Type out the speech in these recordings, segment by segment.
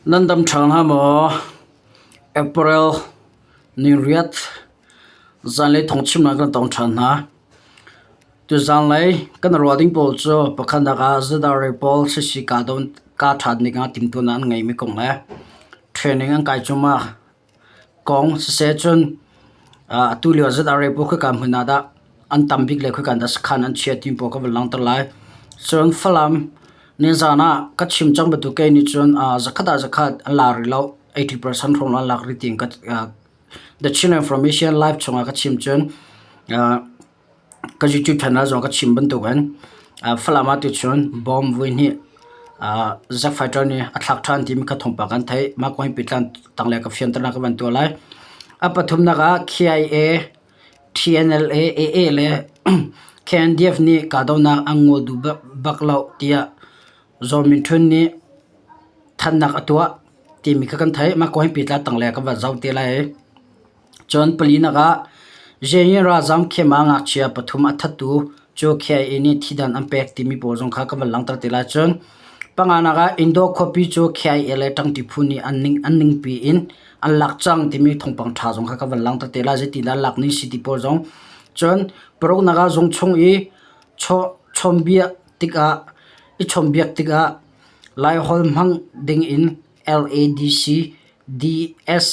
Nan dam ṭha hna maw? April niriat zanlei thawngchimnak kan tong ṭhan hna. Tuzanlei kan ruah ding pawl cu pakhatnak ah zadar pawl sisi kaa ṭhan ding ah timhtuahnak an ngeimi kong le training an kai cuahmah kong siseh cun atu lio ZRA pawl khika hmun ah dah an tam bik le khika dah sakhan an chiah ti pawl ka van langhter lai. Cun Falam nizan ah ka chim cang bantuk kei nih cun zakhat ah zakhat an la rih lo 80% hrawng an lak rih tiin ka The Chin Information Live chungah ka chim cun Ka YouTube channel zong ka chim bantukin Falam ah tuchun bomb voihnih Zack Fighter nih a thlak ṭhan timi kha thawngpang kan theih. Mah kong hi pitlan tanglei ka fianternak ka van tuah lai. A pathumnak ah KIA, TNLA, AA le KNDF nih kahdohnak an ngol duh bak lo tiah Zaw Min Htun nih thannak a tuah timi kha kan theih. Mah kong hi pitla tanglei ka van zoh te lai. Cun palinak ah Zein ralzam khem ah ngakchia pathum a thattu cu KIA nih thidan an pek timi pawl zong kha ka van langhter te lai. Cun panganak ah Indo khuapi cu KIA le ṭangṭi phu nih an ning an ningpi in an lak cang timi thawngpang ṭha zong kha ka van langhter te lai. Zeitindah lak ning si ti pawl zong. Cun paruknak ah zung chung i chawnbiak tikah i chawnbiak tikah Laiholh hmang ding in LADC DS,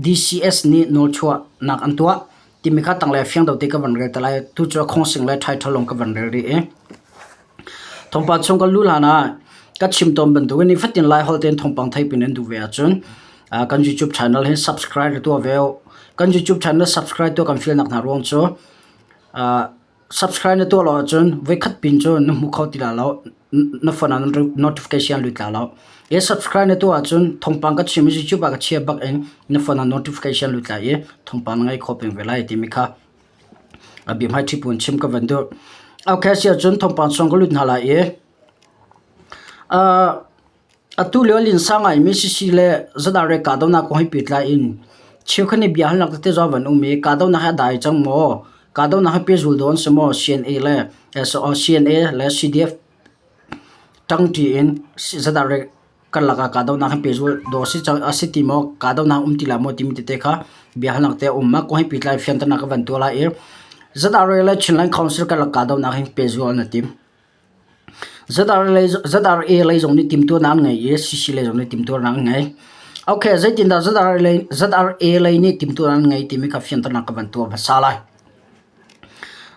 DCS nih nawlchuahnak an tuah timi kha tanglei ah fiang deuh te ka van rel te lai. Tu cu khawngsing le title lawng ka van rel rih i thawngpang chung kan luh hlan ah ka chim tawn bantukin nifatin Laiholh tein thawngpang theih pin an duh ve ahcun kan YouTube channel hi subscribe tuah ve u. Kan YouTube channel subscribe tuah kan fialnak hna ruang cu Subscribe na tuah lo ahcun voikhat pin cu na hmu kho ti lai lo. Na phone ah notification lut lai lo. I subscribe na tuah ahcun thawngpang ka chim i YouTube ah ka chia bak in na phone ah notification lut lai i thawngpang na ngei kho peng ve lai timi kha a biahmai ṭhi pun chim ka van duh. Okay, si ahcun thawngpang chung ka lut hna lai i uh, Atu lio linsa ngaimi sisi le zadar kahdohnak kong he pehtlai in cheukhat nih biahalnak tete zong an van um i kahdohnak hi a dai cang maw? Kahdohnak hi pehzul dawh an si maw? CNA le CNA le CDF ṭangṭi in zadar karlak ah kahdohnak hi pehzul dawh a si ti maw? Kahdohnak um ti lai maw timi tete kha biahalnak te a um. Mah kong he pehtlai fianternak ka van tuah lai i ZRA le Chinland Council karlak kahdohnak hi pehzul an i tim. ZRA lei zong nih timhtuahnak an ngei i CC lei zong nih timhtuahnak an ngei. Okay, zeitindah ZRA lei nih timhtuahnak an ngei timi kha fianternak ka van tuah hmasa lai.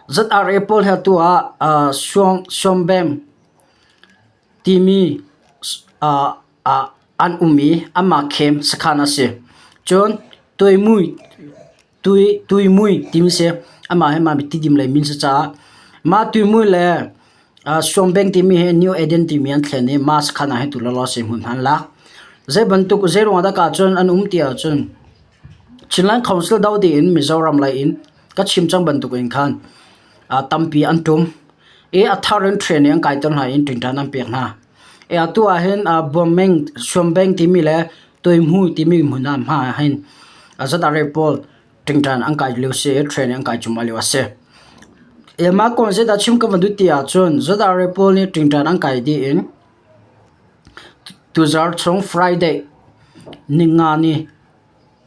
ZRA pawl hi atu ah Suangbem timi an um i anmah khem sakhan a si. Cun Tuimui Tuimui timi si. Amah hi mah Tidim lei min si caah mah Tuimui le Suangbeng timi hi New Eden timi an thlen i mah sakhan ah hin tu lawlaw si hmunhma an lak. Zei bantuk zei ruangah dah ka cun an um ti ahcun Chinland Council do ding in Mizoram lei in ka chim cang bantuk in khan tampi an ṭum i a thar in training an kaiter hna i ṭingṭan an pek hna. I atu ah hin Buammeng Suangbeng timi le Tuihmu timi hmun ah hma ah hin ZRA pawl ṭingṭan an kai lio si i training an kai cuahmah lio a si. Mah kong zeidah chim ka van duh ti ahcun ZRA pawl nih ṭingṭan an kai dih in tuzarh chung Friday ninga ni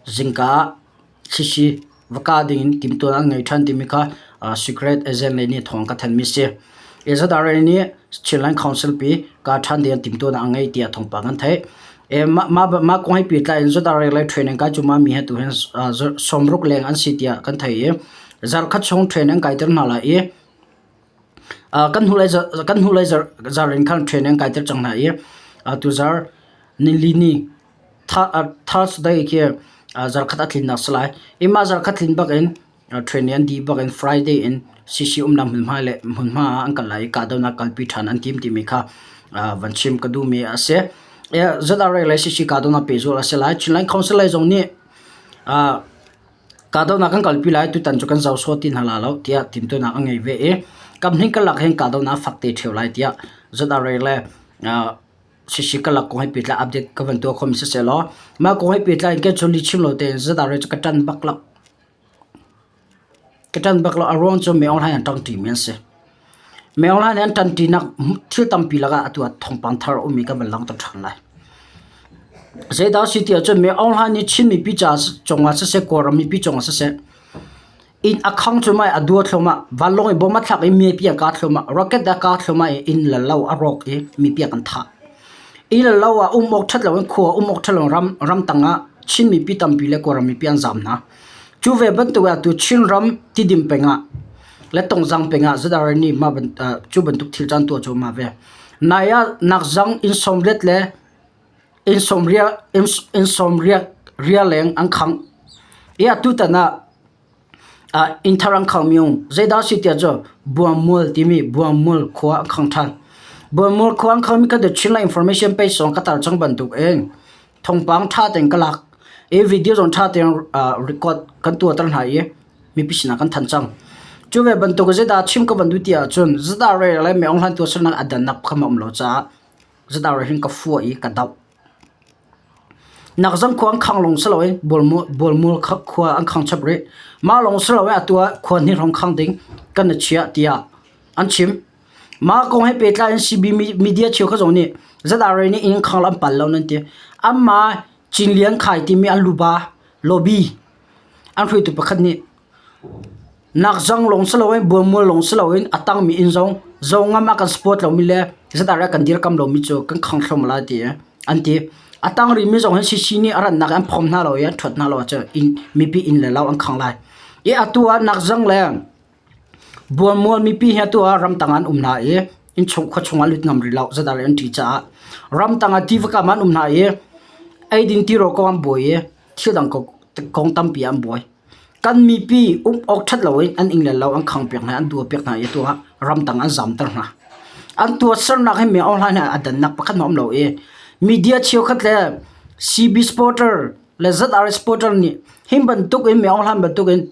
zingka ah Sisi va kah dingin timhtuah an ngei ṭhan timi kha secret agent lei nih thawng ka thanhmi a si. ZRA nih Chinland Council pi kah ṭhan ding timhtuahnak an ngei tiah thawngpang kan theih. Mah kong he pehtlai in ZRA lei training kai cuahmah mi he tu hin sawmruk leng an si tiah kan theih i zarhkhat chung training an kaiter hna lai i kan hnulei zarh in khan training an kaiter cang hna i tuzarh nili ni Thursday khi zarkhat a tlinnak si lai. I mah zarkhat tlin bak in training an dih bak in Friday in CC umnak hmunhma le hmunhma ah an kal lai i kahdohnak kalpi ṭhan an tim timi kha van chim ka duhmi a si. ZRA le CC kahdohnak pehzulh a si lai. Chinland Council lei zong nih kahdohnak kan kalpi lai tutan cu kan zoh sawh ti hna la lo tiah timhtuahnak an ngei ve i kamhnih karlak hin kahdohnak fak te ṭheo lai tiah ZRA le Sisi ka lak kong he pehtlai update ka van tuah khomi siseh law mah kong he pehtlai in kei cu lihchim lo tein zadar cu ka ṭan bak lo. Ka ṭan bak lo. A ruang cu Myo Hlaing an ṭangṭimi an si. Myo Hlaing an ṭanṭinak thil tampi lakah atu ah thawngpang thar a ummi ka van langhter ṭhan lai. Zeidah a si ti ahcun Min Aung Hlaing nih Chin mipi ca cungah siseh, Kawlram mipi cungah siseh, inn a khang cuahmah i a dua thluahmah. Vanlawng in bom a thlak i mipi an kah thluahmah. Rocket a kah thluahmah i inn le lo a rawk i mipi a kan thah. Inn le lo ah um awk ṭhat loin khua um awk ṭhat loin ram ramtang ah Chin mipi tampi le Kawlram mipi an zaam hna. Cu ve bantuk ah tu Chinram Tidim peng ah le Tongzang peng ah ZRA nih mah cu bantuk thil cu an tuah cuahmah ve. Nai ah Nakzang inn 80 le inn 80 ria leng an khangh. I atutan ah inn thar an khangh mi um zeidah a si tiah cu Buangmual timi Buangmual khua an khang ṭhan. Buangmual khua an khangmi kha The Chinland Information page zong ka tar cang bantuk in thawngpang ṭha tein ka lak i video zong ṭha tein record kan tuahter hna i mipi sinah kan thanh cang. Cu ve bantuk zeidah chim ka van duh ti ahcun zadah rel le Myo Aung Hlaing tuahsernak a dannak kha a um lo caah zadah rel hin ka fua i ka doh. Nakzang khua an khang lawng si loin Bualmual khua an khang chap rih. Mah lawng si loin atu ah khua hnih hrawng khang ding kan i chiah tiah an chim. Mah kong he pehtlai in CB media cheukhat zong nih ZRA nih inn khang an pal lo nan ti. Anmah Cinlian Khai timi an luba lobby an hruaitu pakhat nih nakzang lawng si loin bualmual lawng si loin a tangmi inn zong zongam a kan support lomi le ZRA kan dirkam lomi cu kan khang thluahmah lai ti an ti. A tang rihmi zong hi CC nih a rannak in an phom hna lo i an ṭhuat hna lo ahcun inn mipi inn le lo an khang lai. I atu ah nakzang le Bualmual mipi hi atu ah ramtang ah an um hna i innchung khuachung ah lut ngam rih lo zeidah an ṭih caah ramtang ah tiva kam ah an um hna i eidin tirawl kong an buai i thil dang kong tampi an buai. Kan mipi um awk ṭhat loin an inn le lo an khangpiak hna i an duapiak hna i atu ah ramtang an zamter hna. An tuahsernak hi Myo Aung Hlaing he a dannak pakhat hmanh a um lo i media cheukhat le CB supporter le ZRA supporter nih hi bantuk in Myo Aung Hlaing bantuk in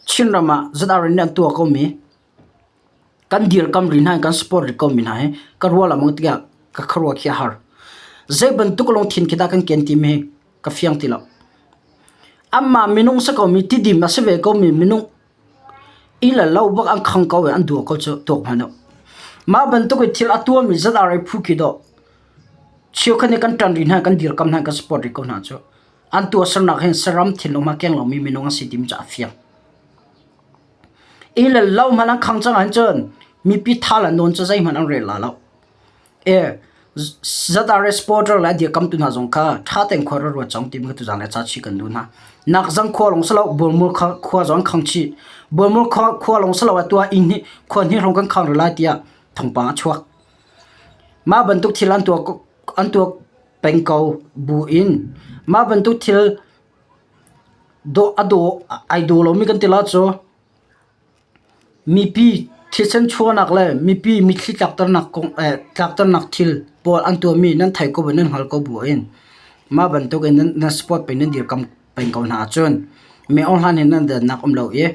Chinram ah ZRA nih an tuah komi kan dirkam rih hna i kan support rih komi hna hi ka ruah lengmang tikah ka khuaruah khi a har. Zei bantuk lungthin khi dah kan ken timi hi ka fiang ti lo. Anmah minung si komi tidim a si ve komi minung inn le lo bak an khang ko i an duah ko cu tuak hmanh u. Mah bantuk i thil a tuahmi ZRA phu khi dawh cheukhat nih kan ṭan rih hna kan dirkam hna kan support rih ko hna cu. An tuahsernak hin saram thinlung a keng lomi minung an si timi cu a fiang. Inn le lo hmanh an khang cang ahcun mipi tha le nawn cu zeihmanh an rel la lo. E ZRA supporter le a dirkamtu hna zong kha ṭha tein khua ra ruat cang timi kha tuzaan le ca chih kan duh hna. Nakzang khua lawng si lo Bualmur khua zong an khang chih. Bualmur khua, khua lawng si lo atu ah inn hi khua hnih hrawng kan khang rih lai tiah thawngpang a chuak. Mah bantuk thil an tuah an tuah peng ko buin mah bantuk thil dawh a dawh ai daw lomi kan ti la cu mipi thisen chuahnak le mipi mitthli tlakternak kong tlakternak thil pawl an tuahmi nan thei ko bu nan hngal ko buin mah bantuk in nan support peng nan dirkam peng ko hna ahcun mi Aung Hlaing he nan dannak um lo i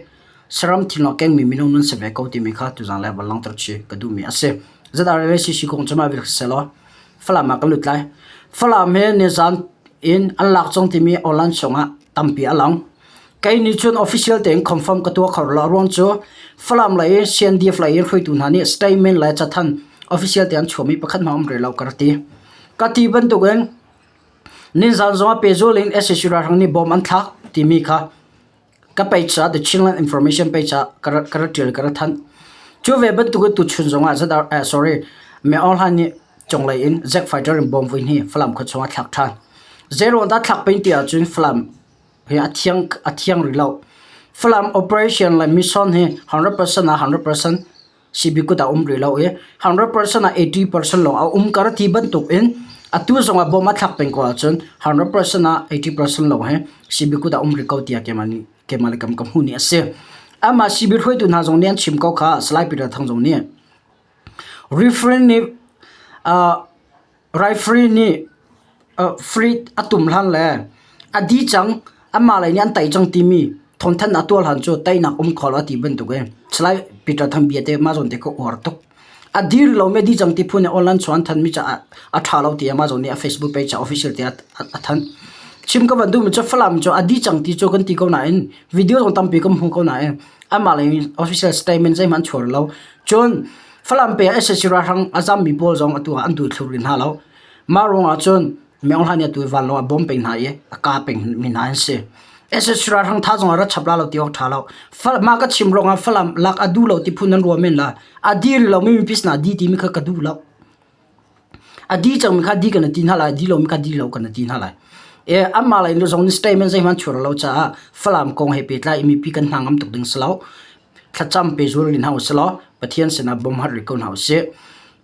saram thil a kengmi minung nan si ve ko timi kha tuzaan le van langhter chih ka duhmi a si. ZRA kong cu mah vial si selaw Falam ah kan lut lai. Falam hi nizaan in an lak cang timi online chungah tampi a lang. Kei nih cun official tein confirm ka tuah kho lo. A ruang cu Falam lei i CNDF lei in hruaitu hna nih statement le cathanh official tein an chuahmi pakhat hmanh a um rih lo ka rak ti. Ka ti bantukin nizaan zongah pehzul in sac ralhrang nih bom an thlak timi kha ka page ah The Chinland Information page ah ka rak ka rak ṭial ka rak thanh. Cu ve bantuk in tuchun zongah zadar eh sorry Myo Aung Hlaing nih cunglei in Zack Fighter in bom vui hni Falam khua chungah thlak ṭhan. Zeiruang dah thlak peng ti ahcun Falam hi a thiang a thiang rih lo. Falam operation le mission hi 100% ah 100% CB kut ah um rih lo i 100% ah 80% lawng a um kar ti bantuk in atu zong ah bom a thlak peng ko ahcun 100% ah 80% lawng hi CB kut ah um rih ko tiah keimah nih keimah le kam ka hmuh ni a si. Amah CB hruaitu hna zong nih an chim ko kha Salai Peter Thang zong nih referee nih uh, Referee nih free a tum hlan le a dih cang anmah lei nih an tei cang timi thawngthanhnak a tuah hlan cu teinak um kho lo a ti bantuk in Salai Peter Thang bia te mah zawn te ka uar tuk. A dir lomi a dih cang ti phun in online chuah an thanmi caah a ṭha lo tiah mah zawn nih a Facebook page ah official tiah a thanh. Chim ka van duhmi cu Falam cu a dih cang ti cu kan ti ko nain video zong tampi kan hmu ko nain anmah lei in official statement zeihmanh an chuah lo. Cun Falam pe ah sac ralhrang a zammi pawl zong atu ah an duh thlu rih hna lo. Mah ruangah cun Min Aung Hlaing nih atu i vanlawng a bawm peng hna i a kah peng mi hna an si. SSC ralhrang tha zong ah ra chap la lo ti awk ṭha lo. Mah ka chim ruangah Falam lak a duh lo ti phun nan ruah men la. A dir lomi mipi sinah di timi kha ka duh lo. A di cangmi kha di kan ti hna lai, di lomi kha di lo kan ti hna lai. E anmah lei zong nih statement zeihmanh chuah lo caah Falam kong he pehtlai i mipi kan hna ngam tuk ding si lo. Thlacam pehzul rih hna usih law Pathian sinah bawm har rih ko hna usih.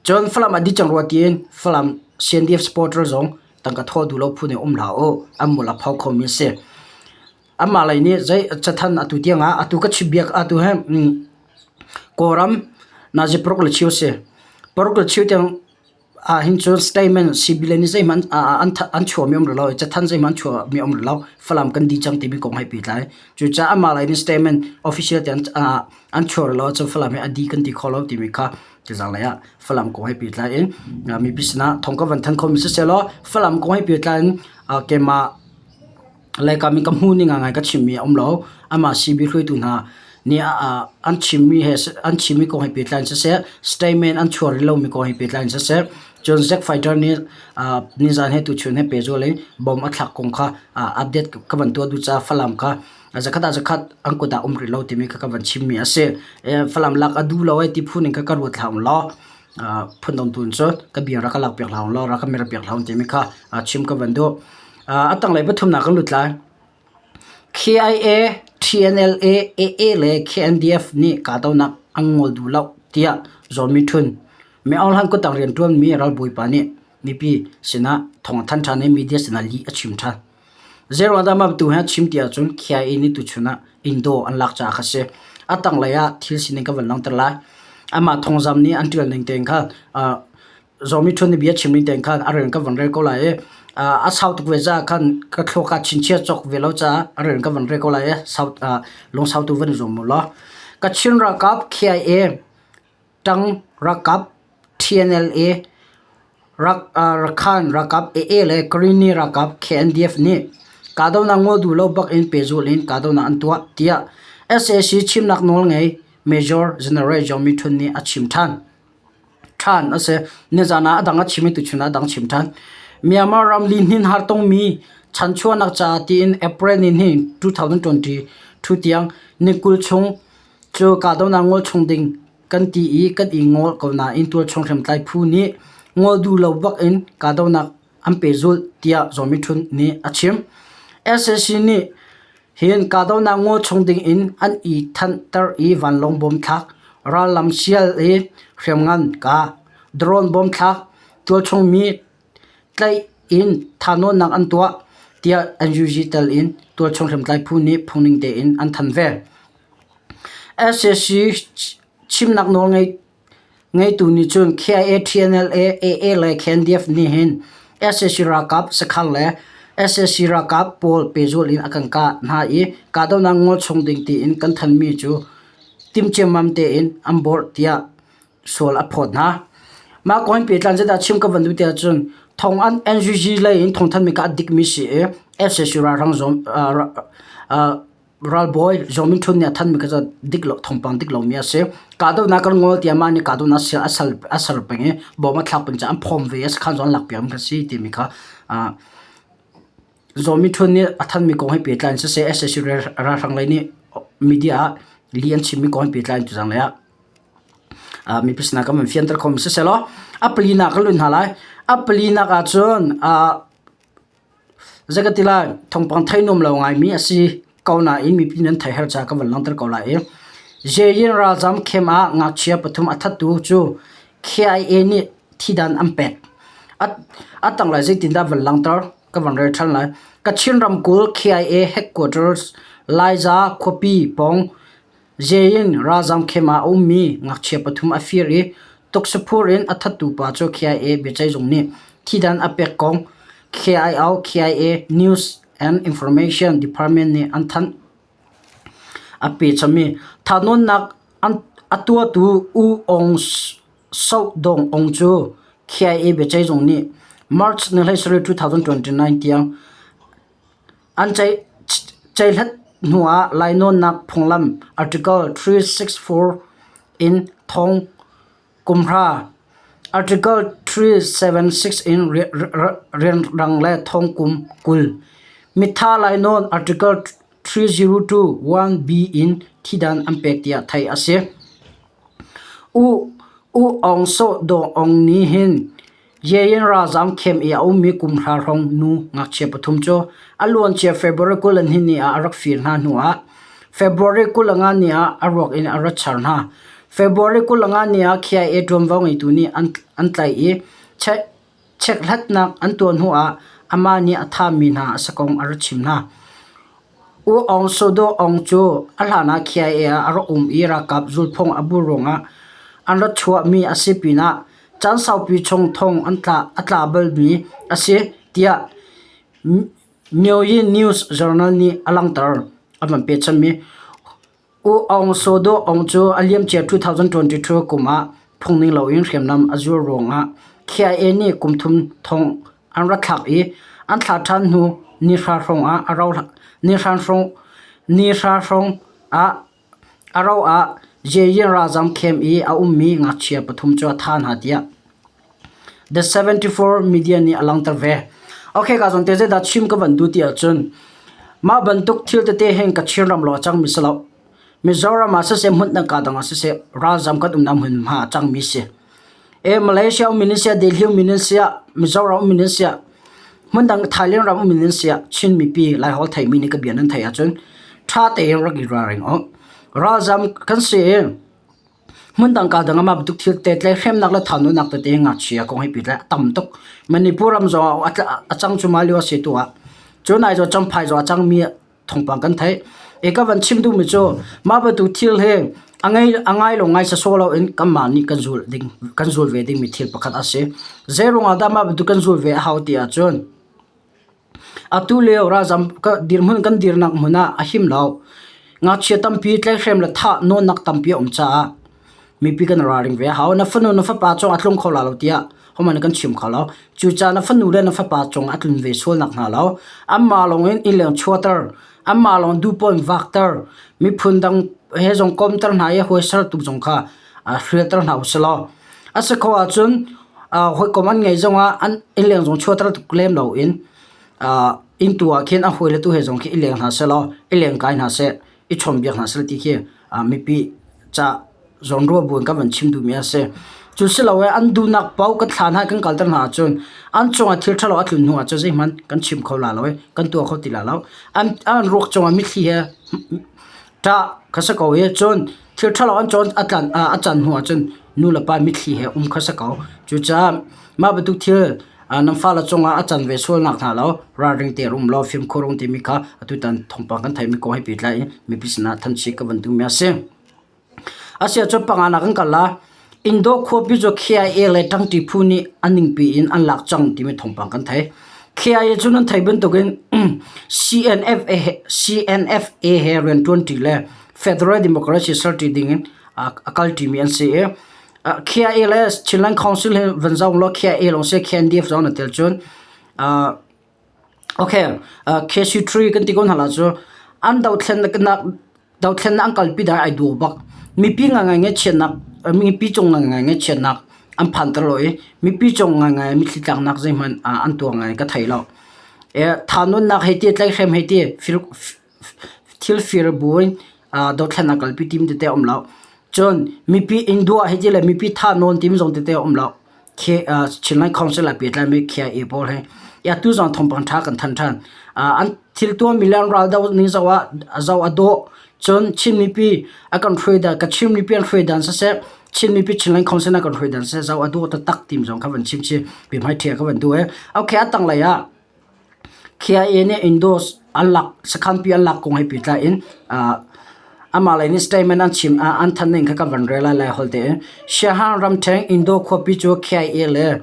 Cun Falam a di cang rua tiin Falam CNDF supporter zong tangka thawh duh lo phu nih um hlah u. An mul a pho khomi a si. Amah lei nih zei cathan atu tiang ah atu ka chim biak atu he Kawlram nazi paruk le cheu si. Paruk le cheu tiang ah hin cun statement CB le nih zeihmanh an chuahmi um rih lo i cathan zeihmanh an chuahmi um rih lo. Falam kan di cang timi kong he pehtlai. Cucaah amah lei nih statement official te an chuah rih lo ahcun Falam hi a di kan ti kho lo timi kha tizanglei ah Falam kong he pehtlai in mipi sinah thawng ka van thanh khomi siseh law Falam kong he pehtlai in keimah Laikam in ka hmuh ning ngai ka chimmi a um lo. Amah CB hruaitu hna nih an chimmi he an chimmi kong he pehtlai in siseh, statement an chuah rih lomi kong he pehtlai in siseh, cun Zack Fighter nih nizan he tuchun he pehzul in bomb a thlak kong kha update ka van tuah duh caah Falam kha zakhat ah zakhat an kut ah um rih lo timi kha ka van chimmi a si. Falam lak a duh lo ai ti phun in kha ka ruat hlah law phundang tu in cun ka bia rak ka lak piak hlah law rak ka mer piak hlah timi kha chim ka van duh. A tanglei pathumnak kan lut lai. KIA, TNLA, AA le KNDF nih kahdohnak an ngol duh lo tiah Zaw Min Htun, Min Aung Hlaing kuttang rianṭuanmi ralbawipa nih mipi sinah thawng a thanh ṭhan i media sinah lih a chim ṭhan. Zeiruang dah mah bantuk hi a chim ti ahcun KIA nih tuchun ah Indo an lak caah kha si. A tanglei ah thil sining ka van langhter lai. Amah thawngzam nih an ṭial ning tein khan Zaw Min Htun nih bia chim ning tein khan a rel ka van rel ko lai i a sau tuk ve caah khan ka thluak ah chinchiah cawk ve lo caah a rel ka van rel ko lai i sau lungsau tu van i zuam u law. Kachin ralkap KIA Ṭang ralkap TNLA Rakhan ralkap AA le Karenni ralkap KNDF nih kahdohnak ngol duh lo bak in pehzulh in kahdohnak an tuah tiah sac chimnak nawlngei Major General Zaw Min Htun nih a chim ṭhan. Ṭhan a si. Nizan ah a dang a chim i tuchun ah a dang chim ṭhan. Myanmar ram lihnin har tongmi chanchuahnak caah tiin April ni hnih 2022 tiang ni 20 chung cu kahdohnak ngol chung ding kan ti i kan i ngol ko nain tualchung hriamtlai phu nih ngol duh lo bak in kahdohnak an pehzulh tiah Zaw Min Htun nih a chim. Sac nih hin kahdohnak ngol chung ding in an i thanhter i vanlawng bom thlak, rallam sial i hriamngan kah, drone bom thlak, tualchung mi tlaih in thahnawnnak an tuah tiah NUG tel in tualchung hriamtlai phu nih phungning tein an thanh ve. Sac chimnak nawl ngeitu nih cun KIA, TNLA, AA le KNDF nih hin sac ralkap sakhan le sac ralkap pawl pehzulh in a kan kah hna i kahdohnak ngol chung ding tiin kan thanmi cu timhciammam tein an borh tiah sual a phawt hna. Mah kong hin pehtlai zeidah chim ka van duh tiah cun thong an NUG lei in thawngthanhmi kha a dikmi si i sac ralhrang zong ralbawi Zaw Min Htun nih a thanmi kha cu dik lo thawngpang dik lomi a si. Kahdohnak kan ngol tiah mah nih kahdohnak a sal a ser peng i bawm a thlak peng caah an phawm ve i sakhan zong an lakpiak mi kha si timi kha Zaw Min Htun nih a thanmi kong he pehtlai in siseh sac ralhrang lei nih media ah lih an chimmi kong he pehtlai in tuzang lei ah mipi sinah kan van fianter khomi siseh law a palinak kan lut hna lai. A palinak ahcun Zei ka ti lai, thawngpang theih nuam lo ngaimi a si ko nain mipi nan theih her caah ka van langhter ko lai i Zeyin ralzam camp ah ngakchia pathum a thattu cu KIA nih thidan an pek. A tanglei zeitindah van langhter ka van rel ṭhan lai. Kachin ramkulh KIA headquarters Laiza khuapi pawng Zein ralzam camp ah a ummi ngakchia pathum a fir i tuksaphur in a thattu pa cu KIA biaceihzung nih thidan a pek kong KIO KIA News and Information Department nih an thanh. A pe chami thahnawnnak a tuahtu U Aung Soh Dawng Aung cu KIA biaceihzung nih March ni 17, 2029 tiang An ceihhlat hnuah lainawnnak phunglam Article 364 in thong kum hra, Article 376 in rianrang le thong kum 20, mitha lainawn Article 302 1B in thidan an pek tiah theih a si. U U Aung Saw Daw Aung nih hin Yein ralzaam camp i a ummi kum hra hrawng nu ngakchia pathum cu a luancia February 22 ni ah a rak fir hna hnu ah February 25 ni ah a ruak in a rat char hna. February 25 ni ah KIA ṭuanvo ngeitu nih an tlaih i chekhlatnak an tuah hnu ah amah nih a thahmi hna a si kong a rak chim hna. U Aung Sodaw Aung cu a hlanah KIA ah a rak um i ralkap zulphung a bur ruangah an rak chuahmi a si pinah caan saupi chung thong a tla balmi a si tiah Myoyin News Journal nih a langhter. A van pechanmi U Aung Saw Daw Aung cu a liamcia 2022 kum ah phungning loin hriamnam a zuar ruangah KIA nih kum thum thong an rak thlak i an thlah ṭhan hnu ni hra hrawng ah a ro ah Yeyin ralzam camp i a ummi ngakchia pathum cu a thah hna tiah The 74 Media nih a langhter ve. Okay, ka zawn te zeidah chim ka van duh ti ahcun mah bantuk thil tete hin ka Chinram lo a cangmi si lo. Mizoram ah siseh hmun dang ka dang ah siseh ralzam kan umnak hmunhma a cangmi si. E Malaysia um in siah, Delhi um in siah, Mizoram um in siah, hmun dang Thailand ram um in siah Chin mipi Laihawl theimi nih ka bia nan theih ahcun ṭha tein rak i ralring u. Ralzam kan si i Hmundang kaa dang ah mah bantuk thil te tlaihhremnak le thahnawnnak tete ngakchia kong he pehtlai a tam tuk. Manipur ram zong ah a cang cuahmah lio a si tu ah. Cu nai zaw Champhai zaw a cangmi thawngpang kan theih. I ka van chim duhmi cu mah bantuk thil hi a ngei a ngai lo ngai sawsawh loin kanmah nih kan zul ding kan zul ve dingmi thil pakhat a si. Zei ruangah dah mah bantuk kan zul ve a hau ti ahcun Atu lio ralzam dirhmun kan dirnak hmun ah a him lo. Ngakchia tampi tlaihhrem le thah nawnnak tampi a um caah mipi kan ralring ve a hau. Na fanu na fapa cung a tlung kho la lo tiah hohmanh nih kan chim kho lo. Cucaah na fanu le na fapa cung a tlun ve sual nak hnga lo. Anmah lawng in innleng chuahter, anmah lawng duhpawn vakter, miphun dang he zong komter hna i hawisertu zong kha hrialter hna usih law. A si kho ahcun hawikom an ngeih zongah an innleng zong chuahter tuk lem loin inn tu ah khin a hawile tu he zong khi i leng hna sehlaw i lengkai hna seh, i chawnhbiak hna seh ti khi mipi ca zawnruah buin kan van chim duhmi a si. Cu si lo i an duhnak paoh kan thlah hna i kan kalter hna ahcun an cungah thil ṭhalo a tlun hnu ahcun zeihmanh kan chim kho la lo i kan tuah kho ti la lo. An ruak cungah mitthli he Ṭah kha si ko i cun thil ṭhalo an cawn a tlan a can hnu ahcun nu le pa mitthli he um kha si ko. Cucaah mah bantuk thil nan fale cungah a can ve sualnak hna lo ralring tein um law fimkhur um timi kha atutan thawngpang kan theihmi kong he pehtlai in mipi sinah thanchih ka van duhmi a si. Asiahcun panganak kan kal la. Indo khuapi cu KIA le ṭangṭi phu nih a ningpi in an lak cang timi thawngpang kan theih. KIA cu nan theih bantukin CNFA he, CNFA he rianṭuanṭi le Federal Democracy serṭi dingin a kalṭimi an si i KIA le Chinland Council he van zoh law KIA lawng si KNDF zong na tel cun Okay, KC3 kan ti ko hna la cu an dothlennak dothlennak an kalpi dai ai duh bak. Mipi ngai ngaihchiatnak mipi cung ngai ngaihchiatnak an phanter lo i mipi cung ngai ngai mitthli tlaknak zeihmanh an tuah ngai ka thei lo. Tha nunnak hei ti tlaihhrem hei ti thil fir bu in dothlennak kalpi tim tete a um lo. Cun mipi inn duah hei ti le mipi thah nawn tim zong tete a um lo. Chinland Council ah pehtlaimi KIA pawl hi atu zong thawngpang ṭha kan thanh ṭhan. An thil tuahmi le an raldoh ning zoh ah zoh a dawh. Cun Chin mipi a kan hruai dan, ka Chin mipi an hruai dan siseh, Chin mipi Chinland Council a kan hruai dan siseh zoh a dawh taktak tim zong kha van chim chih. Biahmai ṭhia ka van duh ee. Okay, a tanglei ah KIA nih Indos an lak sakhanpi an lak kong he pehtlai in amah lei nih statement an chim an thanh ning kha ka van rel lai lai holh tein. Siahan ramṭheng Indo khuapi cu KIA le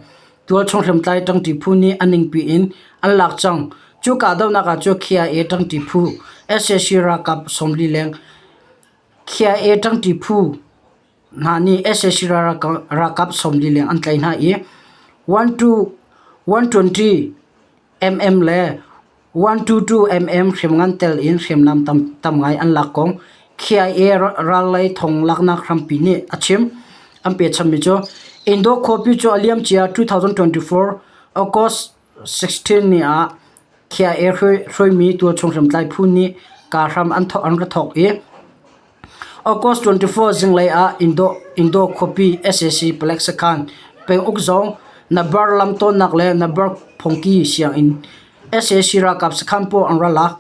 tualchung hriamtlai ṭangṭi phu nih a ningpi in an lak cang. Cu kahdohnak ah cu KIA ṭangṭi phu sac ralkap 40 leng KIA ṭangṭi phu hna nih sac ralkap 40 leng an tlaih hna i 120 mm le 122 mm hriamngan tel in hriamnam tam ngai an lak kong KIA rallei thong laknak hrampi nih a chim. An pechanmi cu. Indaw khuapi cu a liamcia 2024 August 16 ni ah KIA hruaimi tualchung hriamtlai phu nih kaa hram an ra thawk i August 24 zinglei ah Indaw khuapi sac palek sakhan penguk zong Nabar lamtawnnak le Nabar phungki sianginn sac ralkap sakhan pawl an ra lak.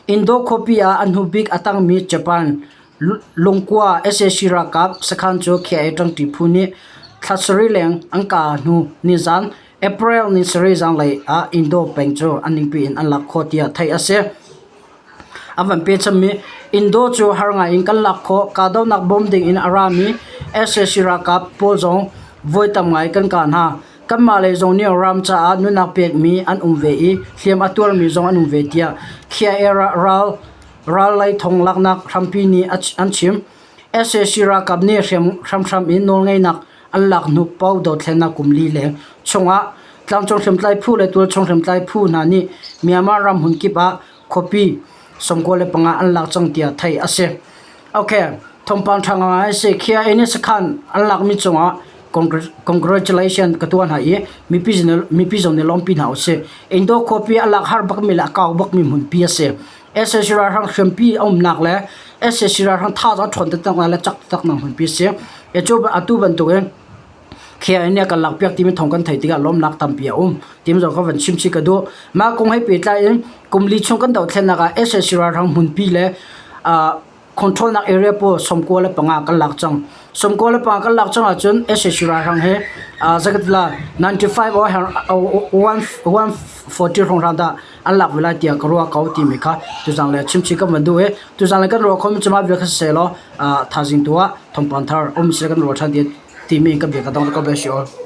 Indaw khuapi ah a hnubik a tangmi Japan lungkua sac ralkap sakhan cu KIA ṭangṭi phu nih thla sarih leng an kah hnu nizan April ni sarih zanlei ah Indaw peng cu an ningpi in an lak khawh tiah theih a si. A van pe chimmi Indaw cu har ngai in kan lak khawh. Kahdohnak bawm ding in a rami sac ralkap pawl zong voi tam ngai kan kah hna. Kanmah lei zong nih ram caah nunnak pekmi an um ve i hliam a tuarmi zong an um ve tiah KIA ral ral lei thong laknak hrampi nih an chim. Sac ralkap nih hramhram in nawlngeihnak an lak hnu paoh dothlennak kum li leng chungah tlangcung hriamtlai phu le tualchung hriamtlai phu hna nih Myanmar ram hmun kip ah khuapi 95 an lak cang tiah theih a si. Okay, thawngpang ṭha ngai a si. KIA nih sakhan an lakmi cungah congratulation ka tuah hna i mipi zong nih lawmpi hna usih. Indo khuapi a lak har bakmi le a kau bakmi hmunpi a si. Sac ralhrang hriampi a umnak le sac ralhrang thazaang a ṭhawn taktaknak le cak taktaknak hmunpi a si. Cu atu bantukin KIA nih a kan lakpiak timi thawng kan theih tikah lawmnak tampi a um. Timi zong ka van chim chih ka duh. Mah kong he pehtlai in kum li chung kan dohthlennak ah sac ralhrang hmunpi le control nak area pawl 95 kan lak cang. 95 kan lak cang ahcun sac ralhrang he zakatla 95 or 140 hrawnghrang dah an lak ve lai tiah ka ruah ko timi kha tuzang le chimchih kan van duh i tuzang le kan ruah khomi cu mah bia kha siseh law thazing tu ah thawngpang thar um seh kan ruah ṭhan timi kan bia ka dong. God bless you all.